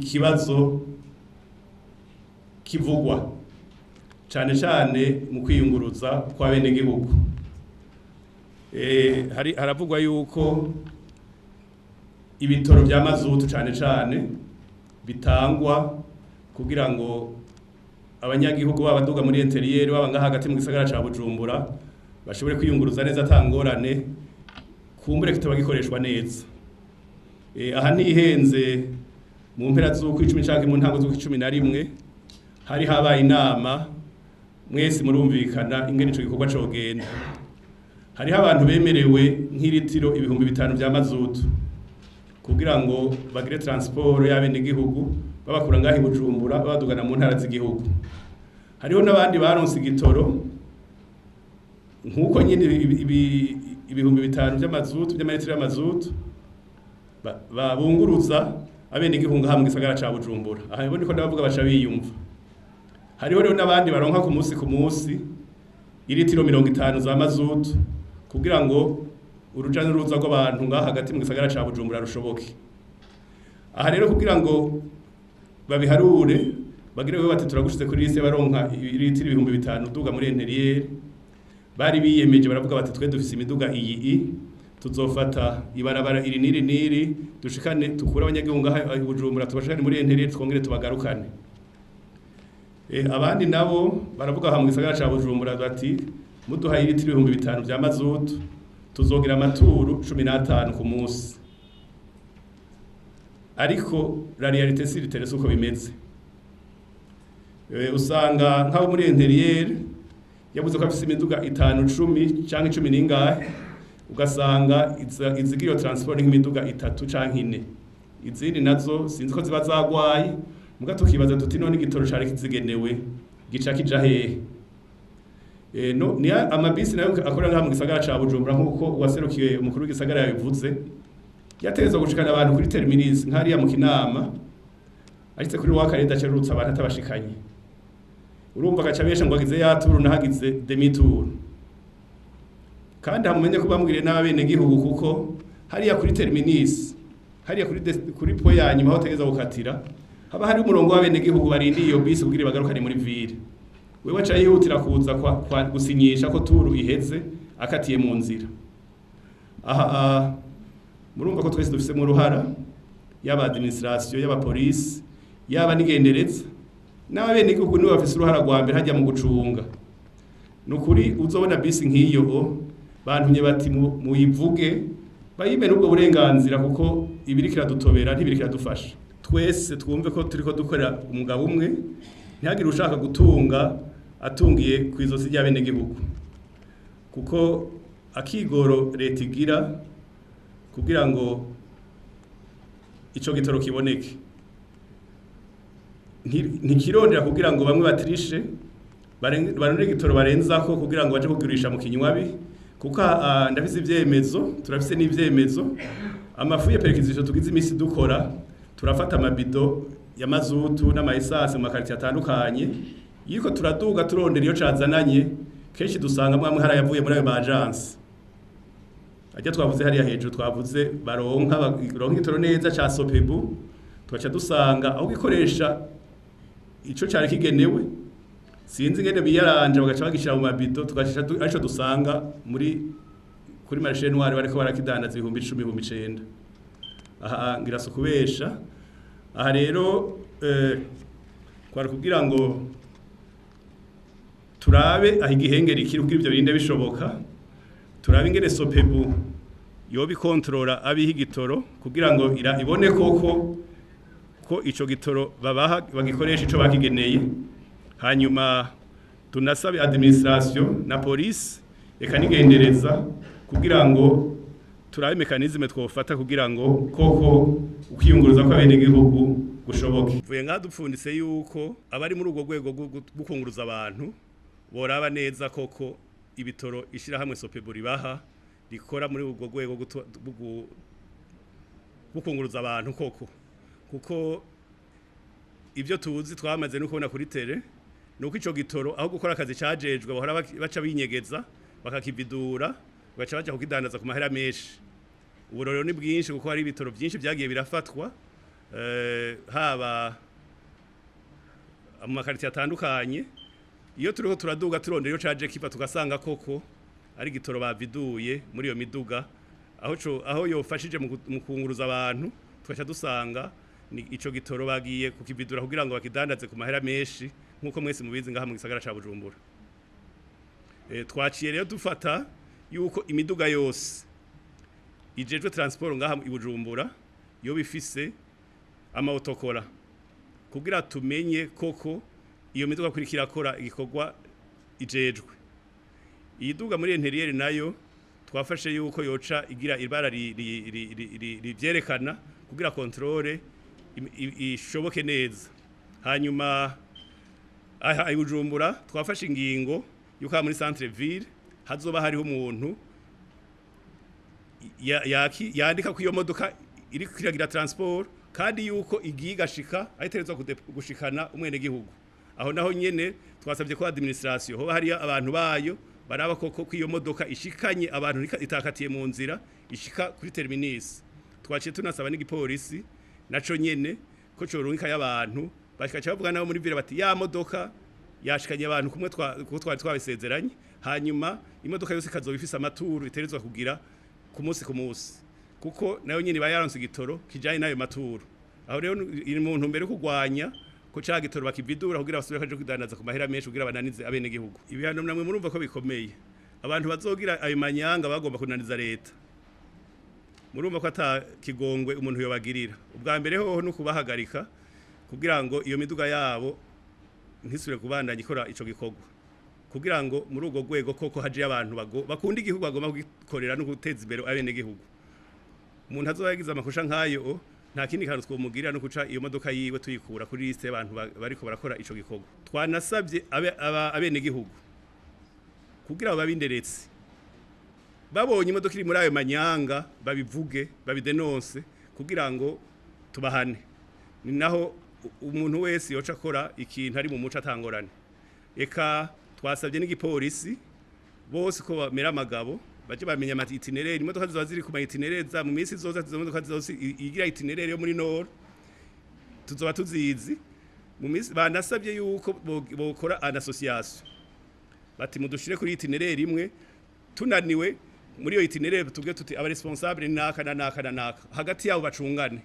ikibazo kivugwa cane cane mu kwiyunguruza kwa bene gihugu. Hari haravugwa yuko ibitoro vya mazutu cane cane bitangwa kugira ngo abanyagihugu babaduga muri intérieur baba ngaha hagati mu gisagara ca Bujumbura bashobore kwiyunguruza neza atangorane, kumbure kitaba gikoreshwa neza. Aha nihenze mu mpera z'ukwa 10 canke mu ntango z'ukwa 11 hari habaye inama, mwese murumvikana ingene ico gikorwa cogenda. Hariho abantu bemerewe nk'iritiro 5000 vya mazutu kugira ngo bagire transport y'abenegihugu babakura ngaho i Bujumbura babadugana mu ntara z'igihugu. Hariho n'abandi baronse igitoro nkuko nyine 5000 vy'amazutu, vy'amaritiro y'amazutu, babunguruza abenegihugu ngaha mu gisagara ca Bujumbura. Aha niko ndabavuga baca biyumva. Hariho rero n'abandi baronka ku munsi ku munsi iritiro 50 za mazutu kugira ngo uruja n'uruza rw'abantu ngaha hagati mu gisagara ca Bujumbura rushoboke. Aha rero kugira ngo babiharure bagire bati turagushize kuri liste baronka iritiro 5000 uduga muri intérieur, bari biyemeje baravuga bati twe dufise imiduga iyi i tuzofata ibarabara iri niri niri dushikane tukura abanyagihugu ngaha i Bujumbura tubashikane muri intérieur twongere tubagarukane. Abandi nabo baravuga aha mu gisagara ca Bujumbura bati muduhaye iritiro 5000 vya mazutu tuzogira amaturu 15 ku munsi. Ariko la réalité sur le terrain uko bimeze, usanga nk'abo muri intérieur yabuze ko afise imiduga 5, 10 canke 10 n'ingahe, ugasanga izigira iyo transport nk'imiduga itatu canke ine, izindi nazo sinzi ko ziba zagwaye. Muga tukibaza tuti none igitoro cari kizigenewe gica kija hehe? No ni amabisi nayo akorera ngaha mu gisagara ca Bujumbura, nkuko uwaserukiye umukuru w'igisagara yabivuze, yategerezwa gushikana abantu kuri terminus nk'hariya mu Kinama. Ashitse kuri wa karenda acerutse abantu atabashikanye, urumva agaca besha ngo agize ya tour nahagize demi tour. Kandi hamumenye ko bamubwiriye n'abenegihugu, kuko hariya kuri terminus, hariya kuri point ya nyuma aho tegeza gukatira, haba hari umurongo w'abenegihugu barindiye iyo bisi kugira bagarukane muri ville. Wewe aca yihutira kuza kwa gusinyisha ko tour iheze akatiye mu nzira. Aha murumva ko twese dufise mu ruhara, yaba administration, yaba police, yaba n'igendereza n'abenegihugu, nibo bafise uruhara rwa mbere hajya mu gucunga. Nukuri uzobona bisi nk'iyo o bantumye bati muyivuge bayime n'ubwo burenganzira, kuko ibiriko iradutobera ntibiriko iradufasha. Twese twumve ko turiko dukorera umugabo umwe, ntihagire ushaka gutunga atungiye ku izosi ry'abenegihugu, kuko akigoro leta igira kugira ngo ico gitoro kiboneke ntikirondera kugira ngo bamwe batirishe barondere igitoro barenzako kugira ngo baje kugurisha mu kinywabi. Kuko ndafise ivyemezo, turafise n'ivyemezo, ama fouilles perquisitions tugize imisi dukora, turafata amabido ya mazutu n'ama essence mu makaritiye atandukanye. Yiko turaduga turondera iyo cazananye, kenshi dusanga mwamwe harayavuye muri ayo ma agence ajya twavuze hariya hejuru, twavuze baronka igitoro neza ca Sopebu, tugaca dusanga aho gikoresha ico cari kigenewe, sinzi ingene biyaranje, bagaca bagishira mu mabido, tugaca arico dusanga muri kuri marché noir bariko barakidandaza 10,000, 9,000. Aha ngira so kubesha. Aha rero kwari kugira ngo turabe aho igihengeri kiri kugira ivyo birinde bishoboka, turabe ingene Sopebu yoba ikontorora abiha igitoro kugira ngo ibone koko ko ico gitoro babaha bagikoresha ico bakigeneye. Hanyuma tunasabe administration na police eka nigendereza kugira ngo turabe mécanisme twofata kugira ngo koko ukiyunguruza kw'abenegihugu gushoboke. Vuye ngaha dupfunditse yuko abari muri urwo rwego rwo kunguruza abantu boraba neza koko ibitoro ishirahamwe Sopebu ribaha rikora muri urwo rwego rwo kunguruza abantu koko, kuko ibyo tuzi twamaze no kubona kuri terrain nuko ico gitoro aho gukora akazi cajejwe bahora baca binyegeza bakakividura, bagaca baja kukidandaza ku mahera menshi. Ubu rero ni bwinshi, kuko hari ibitoro byinshi byagiye birafatwa. Haba mu makaritiye atandukanye, iyo turiho turaduga turondera iyo caje kiva, tugasanga koko ari igitoro baviduye muri iyo miduga aho yofashije mu kunguruza abantu, tugaca dusanga ni ico gitoro bagiye kukividura kugira ngo bakidandaze ku mahera menshi, nk'uko mwese mubizi ngaha mu gisagara ca Bujumbura. Twaciye rero dufata yuko imiduga yose ijejwe transport ngaha i Bujumbura yo bifise ama autocollants, kugira tumenye koko iyo miduga kuri kirakora igikorwa ijejwe. Iyi duga muri intérieur nayo twafashe yuko yoca igira ibara rivyerekana kugira contrôle ishoboke neza. Hanyuma aha i Bujumbura twafashe ingingo yuko aha muri centre ville hazoba hariho umuntu yandika ko iyo modoka iri kiragira transport, kandi yuko igiye igashika ayiterezwa gushikana umwene gihugu. Aho naho nyene twasabye ko administration hoba hariyo abantu bayo baraba koko ko iyo modoka ishikanye abantu, itakatiye mu nzira, ishika kuri terminus. Twaciye tunasaba n'igipolisi naco nyene ko corungika y'abantu bashika bavuga nabo muri ville bati ya modoka yashikanye abantu kumwe kuko twari twabisezeranye. Hanyuma imodoka yose ikazoba ifise ama tours iterezwa kugira ku munsi ku munsi, kuko nayo nyene iba yaronse igitoro kijanye n'ayo ma tours. Aho rero iri mu ntumbero yo kurwanya ko ca gitoro bakividura kugira basubire kaje kudandaza ku mahera menshi, kugira bananize abene gihugu. Ibihano namwe murumva ko bikomeye. Abantu bazogira ayo manyanga bagomba kunaniza leta, murumva ko ata kigongwe umuntu yobagirira. Ubwa mbere hoho no kubahagarika kugira ngo iyo miduga yabo ntisubire kubandanya ikora ico gikorwa, kugira ngo muri urwo rwego koko haje abantu bakunda igihugu, bagomba kugikorera no guteza imbere abene gihugu. Umuntu azoba yagize amakosha nk'ayo, nta kindi kantu twomugirira no kuca iyo modoka yiwe tuyikura kuri liste y'abantu bariko barakora ico gikorwa. Twanasabye abene gihugu kugira ngo babinderetse, babonye imodoka iri muri ayo manyanga babivuge, babidenonse, kugira ngo tubahane. Ni naho umuntu wese yoca akora ikintu ari mu muco atangorane. Eka twasabye n'igipolisi bose ko bamera amagabo, baje bamenya ama itinéraires imodoka zizoba ziri ku ma itinéraires za mu minsi zoza. Izo modoka zose igira itinéraire yo muri nord tuzoba tuzizi mu minsi. Banasabye yuko bokora an association, bati mudushire kuri itinéraire imwe, tunaniwe muri iyo itinéraire tuvuge tuti aba responsable ni naka na naka na naka, hagati yabo bacungane.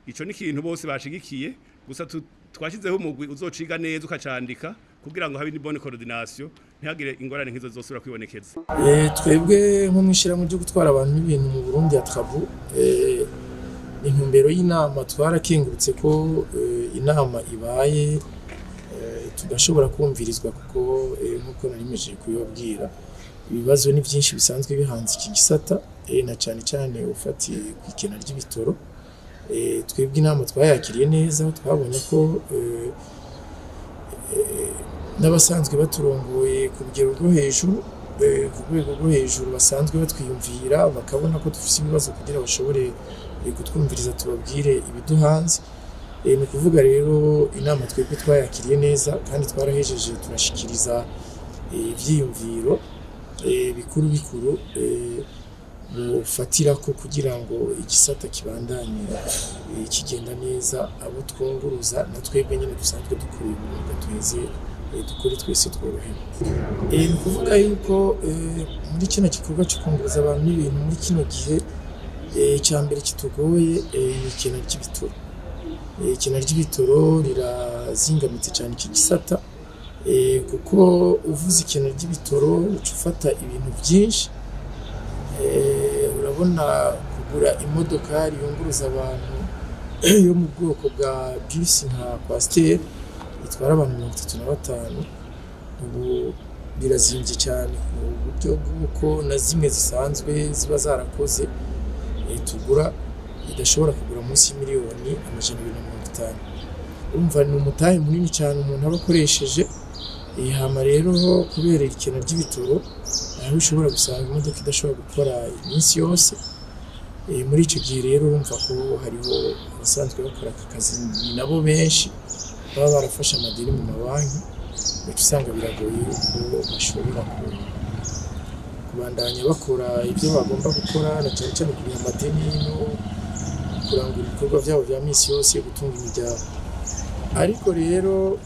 Ico ni ikintu bose bashigikiye. Gusa twashizeho umugwi uzociga neza ukacandika kugira ngo habe ni bonne coordination, ntihagire ingorane nk'izo zosubira kwibonekeza. Twebwe nko mw'ishirahamwe ryo gutwara abantu n'ibintu mu Burundi ya Trabu, intumbero y'inama twarakengurutse ko inama ibaye, tugashobora kumvirizwa, kuko nkuko nari mejeje kubibabwira, ibibazo ni byinshi bisanzwe bihanze iki gisata, na cyane cyane ufatiye ku ikena ry'ibitoro. Twebwe inama twayakiriye neza. Twabonye ko n'abasanzwe baturongoye ku rugero rwo hejuru, ku rwego rwo hejuru, basanzwe batwiyumvira, bakabona ko dufise ibibazo kugira bashobore kutwumviriza tubabwire ibiduhanze. Ni ukuvuga rero inama twebwe twayakiriye neza, kandi twarahejeje turashikiriza ivyiyumviro bikuru bikuru bufatirako kugira ngo igisata kibandanye kigenda neza, abo twunguruza na twebwe nyine dusanzwe dukora uyu mwuga tuheze dukore twese tworohewe. Ni ukuvuga yuko muri kino gikorwa cyo kunguruza abantu n'ibintu muri kino gihe, icya mbere kitugoye ni ikena ry'ibitoro. Ikena ry'ibitoro rirazingamitse cyane iki gisata, kuko uvuze ikena ry'ibitoro uca ufata ibintu byinshi. Urabona kugura imodokari yunguruza abantu yo mu bwoko bwa bisi nka Coaster itwara abantu 35, ubu birazimbye cyane, ku buryo bw'uko na zimwe zisanzwe ziba zarakoze tugura idashobora kugura munsi y'250 miliyoni. Urumva ni umutahe munini cyane umuntu aba akoresheje. Hama rero kubera ikena ry'ibitoro, aho ushobora gusanga imodoka idashobora gukora iminsi yose. Muri icyo gihe rero urumva ko hariho abasanzwe bakora aka kazi, ni nabo benshi baba barafashe amadeni mu mabanki, ugaca usanga biragoye yuko bashobora kubandanya bakora ibyo bagomba gukora, na cyane cyane kuriha amadeni no kurangura ibikorwa byabo bya misi yose, gutunga imiryango. Ariko rero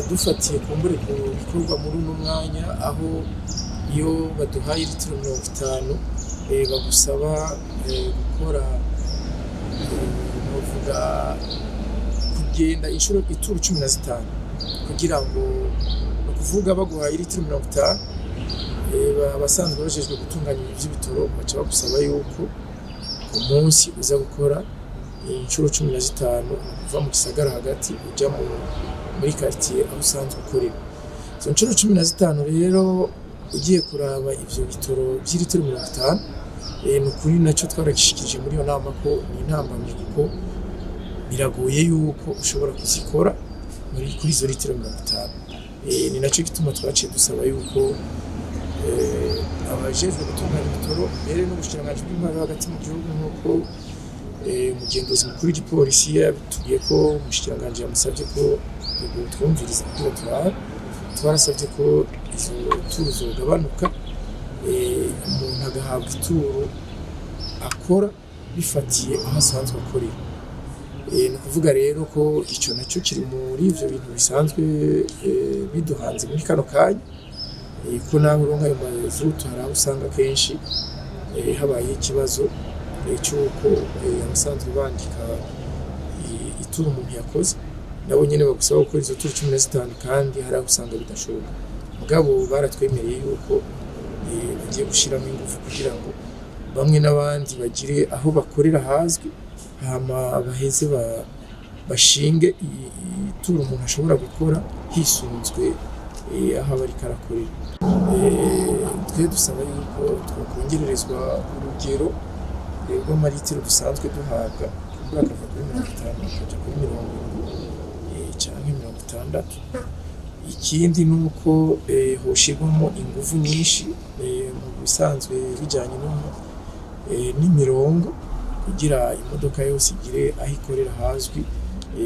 dufatiye kumbure ku bikorwa muri uno mwanya, aho iyo baduhaye litiro 50 bagusaba gukora, novuga kugenda inshuro ituru 15, kugira ngo, ni ukuvuga baguhaye litiro 50, abasanzwe bajejwe gutunganya ibintu vy'ibitoro baca bagusaba yuko ku munsi uza gukora inshuro 15, kuva mu gisagara hagati uja muri quartier aho usanzwe ukorera. Izo nshuro 15 rero, ugiye kuraba ivyo bitoro vy'ilitiro 50, ni ukuri naco twaragishikirije muri iyo nama ko ni intambamyi, kuko biragoye yuko ushobora kuzikora kuri izo litiro 50. Ni naco gituma twaciye dusaba yuko abajejwe gutunganya ibitoro, mbere n'ubushikiranganji bw'intwaro hagati mu gihugu, nk'uko umugenduzi mukuru w'igipolisi yabitubwiye ko umushikiranganji yamusabye ko twumviriza kugira turabe, twarasabye ko izo turu zogabanuka, umuntu agahabwa ituru akora bifatiye aho asanzwe akorera. Ni ukuvuga rero ko ico naco kiri muri ivyo bintu bisanzwe biduhanze muri kano kanya, ko naho uronka ayo mazutu, hari aho usanga kenshi habaye ikibazo c'uko abasanzwe bandika ituru umuntu yakoze nabo nyene bagusaba gukora izo turu 15, kandi hari aho usanga bidashoboka. Mugabo baratwemereye yuko bagiye gushiramo ingufu kugira ngo bamwe n'abandi bagire aho bakorera hazwi, hama baheze bashinge ituru umuntu ashobora gukora hisunzwe aho aba ariko arakorera. Twe dusaba yuko twakongererezwa urugero rw'amaritiro dusanzwe duhabwa, kumbura akava kuri 50 akaja kuri 70 canke 60. Ikindi ni uko hoshirwamo inguvu nyinshi mu bisanzwe bijanye n'imirongo, kugira imodoka yose igire aho ikorera hazwi,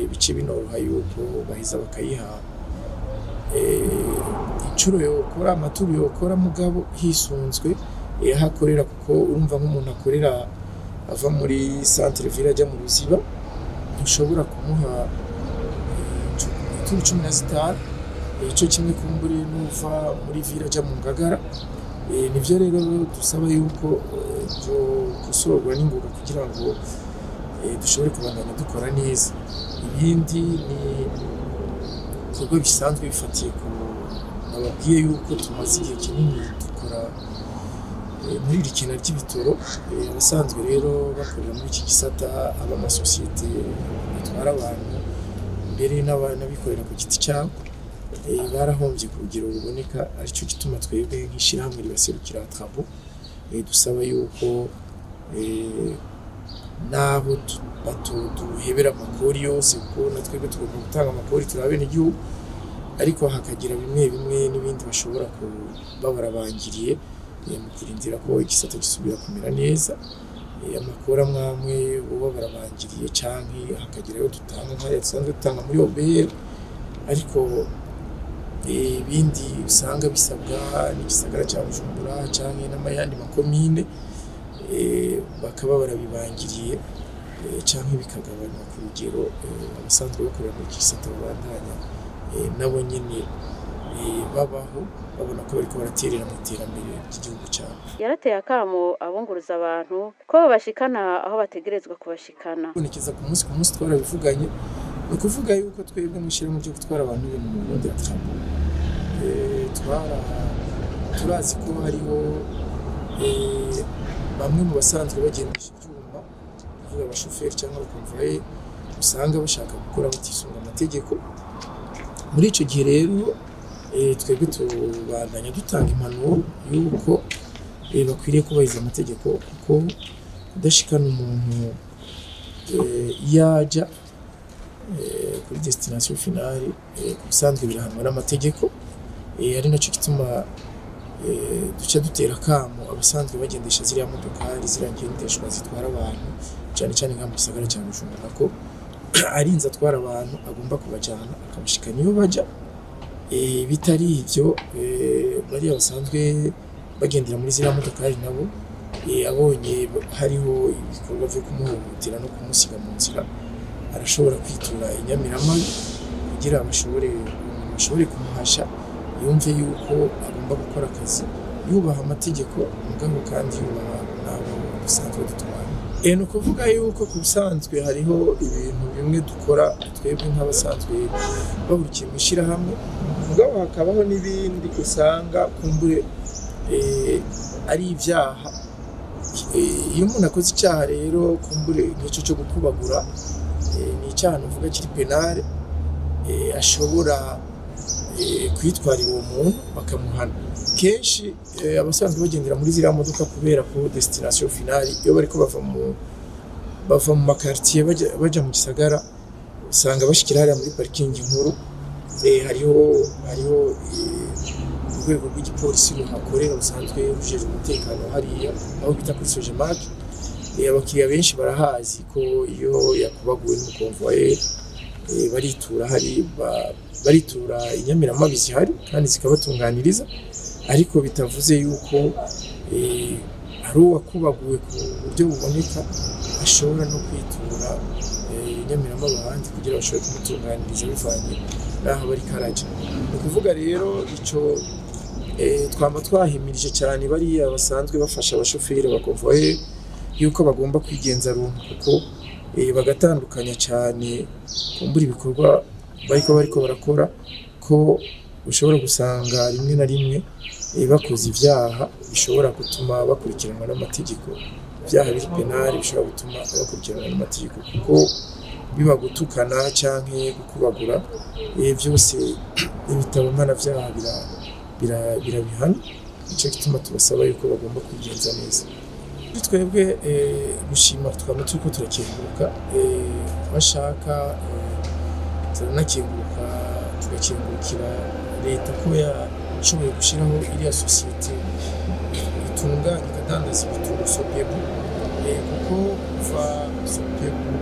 bice binoroha yuko baheza bakayiha incuro yokora, amaturu yokora, mugabo hisunzwe aho akorera, kuko urumva nk'umuntu akorera ava muri centre ville ajya mu Ruziba, ntushobora kumuha ituru 15, ico kimwe kumbure n'uva muri ville aja mu Ngagara. Nivyo rero dusaba yuko byokosorwa n'ingoga kugira ngo dushobore kubandanya dukora neza. Ibindi ni ibikorwa bisanzwe bifatiye ku nababwiye yuko tumaze igihe kinini dukora muri iri kena ry'ibitoro. Abasanzwe rero bakorera muri iki gisata, aba amasosiyete atwara abantu, mbere n'abikorera ku giti cyabo, barahombye ku rugero ruboneka, aricyo gituma twebwe nk'ishyirahamwe ribaserukira Trabo dusaba yuko n'abo duhebera amakori yose, kuko na twebwe tugomba gutanga amakori, turi abenegihugu, ariko hakagira bimwe bimwe n'ibindi bashobora kuba barabangiriye mu kurindira ko igisata gisubira kumera neza. Amakori amwe amwe boba barabangiriye, canke hakagira ayo dutanga nk'ayo dusanzwe dutanga muri OBR, ariko ibindi usanga bisabwa n'igisagara ca Bujumbura canke n'amayandi makomine, bakaba barabibangiriye, canke bikagabanywa ku rugero, abasanzwe bakorera muri iki gisata babandanya nabo nyene babaho babona ko bariko baraterera mu iterambere ry'igihugu cyabo. Yarateye akamo abunguruza abantu ko babashikana aho bategerezwa kubashikana. Kubonekeza ku munsi ku munsi twarabivuganye, ni ukuvuga yuko twebwe mu ishyirahamwe ryo gutwara abantu n'ibintu mu Burundi Atrabo, turazi ko hariho bamwe mu basanzwe bagendesha ibyuma, kuvuga abashoferi cyangwa abakonvoyeri, usanga bashaka gukora batisunga amategeko. Muri ico gihe rero twebwe tubandanya dutanga impanuro yuko bakwiriye kubahiriza amategeko, kuko kudashikana umuntu iyo aja kuri destination finale ku bisanzwe birahanwa n'amategeko, ari naco gituma duca dutera akamo abasanzwe bagendesha ziriya modokari, ziriya ngendeshwa zitwara abantu, cyane cyane nka mu gisagara cya Bujumbura, ko arinze atwara abantu agomba kubajyana akabashikana iyo baja. Bitari ibyo, bariya basanzwe bagendera muri ziriya modokari nabo Abonye hariho ibikorwa vyo kumuhohotera no kumusiga mu nzira, arashobora kwitura inyamiramabi kugira bashobore kumuhasha, yumve yuko agomba gukora akazi yubaha amategeko, mugabo kandi yubaha n'abo dusanzwe dutwara. Ni ukuvuga yuko ku bisanzwe hariho ibintu bimwe dukora twebwe nk'abasanzwe bahurikiye mu ishyirahamwe, mugabo hakabaho n'ibindi usanga kumbure ari ibyaha. Iyo umuntu akoze icyaha rero kumbure nk'icyo cyo gukubagura, ni icyaha nuvuga kiri penale, ashobora kwitwarira uwo muntu bakamuhana. Kenshi abasanzwe bagendera muri ziriya modoka, kubera ko destination finale iyo bariko bava mu makartier baja mu gisagara, usanga bashikira hariya muri parikingi nkuru. Hariho urwego rw'igipolisi ruhakorera rusanzwe rujejwe umutekano hariya aho bita kuri Sojemark. Abakiriya benshi barahazi ko iyo yakubaguwe n'umukonvoyeri, baritura hari baritura inyamiramabi zihari kandi zikabatunganiriza. Ariko bitavuze yuko hari uwakubaguwe ku buryo buboneka ashobora no kwitura inyamiramabi ahandi kugira bashobore kumutunganiriza bivanye n'aho bariko araja. Ni ukuvuga rero ico twama twahimirije cyane bariya basanzwe bafasha abashoferi, abakonvoyeri, yuko bagomba kwigenza runtu, kuko bagatandukanya cyane kumbura ibikorwa bariko barakora, ko ushobora gusanga rimwe na rimwe bakoze ibyaha bishobora gutuma bakurikiranwa n'amategeko, ibyaha biri penali bishobora gutuma bakurikiranwa n'amategeko, kuko biba gutukana canke gukubagura, byose ibitabo mpanavyaha birabihana. Nico gituma tubasaba yuko bagomba kwigenza neza. Twebwe gushima twama turiko turakenguruka, bashaka turanakenguruka, tugakengurukira leta ko yashoboye gushiraho iriya sosiyete itunganya ikadandaza ibitoro Sopebu, kuko kuva Sopebu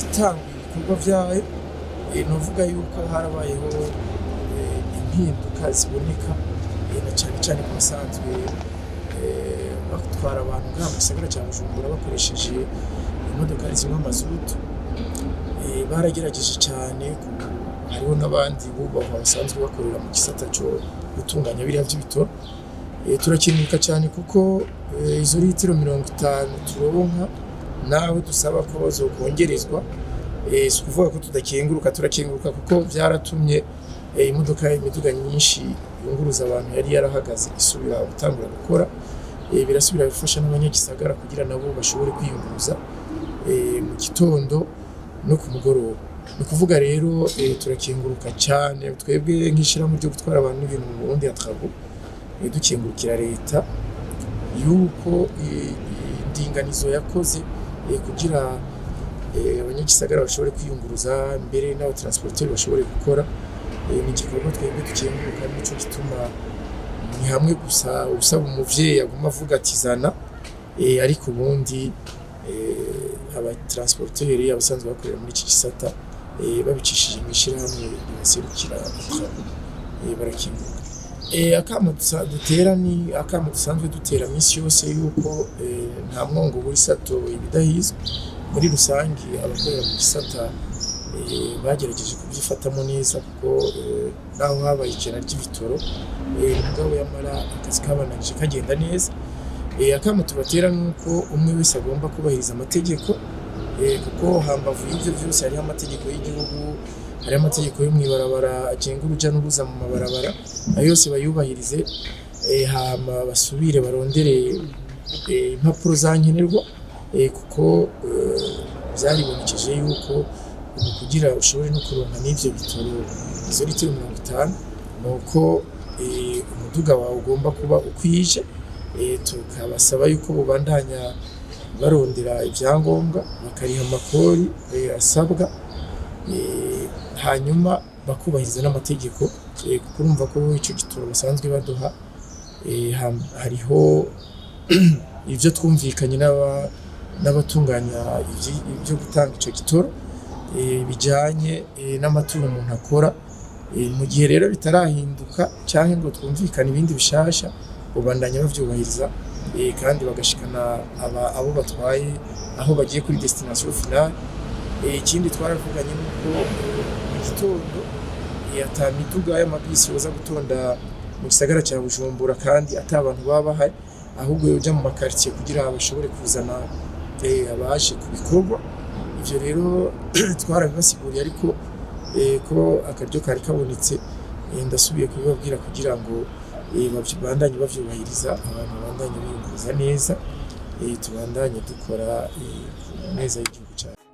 itanga ibikorwa vyayo, novuga yuko harabayeho impinduka ziboneka, na cane cane ku basanzwe batwara abantu ngaha mu gisagara ca Bujumbura bakoresheje imodokari zinywa mazutu. Baragerageje cyane, hariho n'abandi bubahwa basanzwe bakorera mu gisata cyo gutunganya biriya by'ibitoro. Turakenguruka cyane kuko izo litiro 50 turonka, naho dusaba ko zokongerezwa, si ukuvuga ko tudakenguruka, turakenguruka kuko byaratumye imodoka, imiduga myinshi yunguruza abantu yari yarahagaze isubira gutangura gukora. Birasubira bifasha n'abanyagisagara kugira nabo bashobore kwiyunguruza mu gitondo no ku mugoroba. Ni ukuvuga rero turakenguruka cyane twebwe nk'ishyirahamwe ryo gutwara abantu n'ibintu mu Burundi ATRABU, dukengurukira leta yuko indinganizo yakoze kugira abanyagisagara bashobore kwiyunguruza, mbere n'abatransporteurs bashobore gukora. Ni igikorwa twebwe dukenguruka. Nico gituma ni hamwe gusa usaba umuvyeyi aguma avuga ati zana, ariko ubundi abatransporteurs, abasanzwe bakorera muri iki gisata, babicishije mu ishyirahamwe ribaserukira ATRABU, barakenguruka. Akamo dutera ni akamo dusanzwe dutera minsi yose, yuko nta mwongo w'isato ibidahizwe. Muri rusangi abakorera mu gisata bagerageje kubyifatamo neza, kuko naho habaye ikena ry'ibitoro, mugabo yamara akazi kabananije kagenda neza. Akamo tubatera nuko umwe wese agomba kubahiriza amategeko, kuko hambavu y'ivyo vyose hariho amategeko y'igihugu, hariho amategeko yo mw'ibarabara agenga uruja n'uruza mu mabarabara, ayo yose bayubahirize, hama basubire barondere impapuro za nkenerwa, kuko vyaribonekeje yuko ubu kugira ushobore no kuronka n'ivyo bitoro, izo litiro 50, nuko umuduga wawe ugomba kuba ukwije. Tukabasaba yuko bobandanya barondera ibyangombwa, bakariha amakori asabwa, hanyuma bakubahiriza n'amategeko, kuko urumva ko ico gitoro basanzwe baduha, hariho ivyo twumvikanye n'abatunganya ibyo gutanga ico gitoro, bijanye n'amaturo umuntu akora. Mu gihe rero bitarahinduka canke ngo twumvikane ibindi bishasha, bobandanya bavyubahiriza. kandi bagashikana abo batwaye aho bagiye kuri destination finale. Ikindi twaravuganye nuko mu gitondo ata miduga y'amabisi yoza gutonda mu gisagara cya Bujumbura kandi ata abantu baba bahari, ahubwo yoja mu makaritiye kugira bashobore kuzana abaje ku bikorwa. Ivyo rero twarabibasiguriye, ariko ko akaryo kari kabonetse, ndasubiye kubibabwira kugira ngo babandanye bavyubahiriza, abantu babandanye biyunguruza neza, tubandanye dukora ku neza y'igihugu cyacu.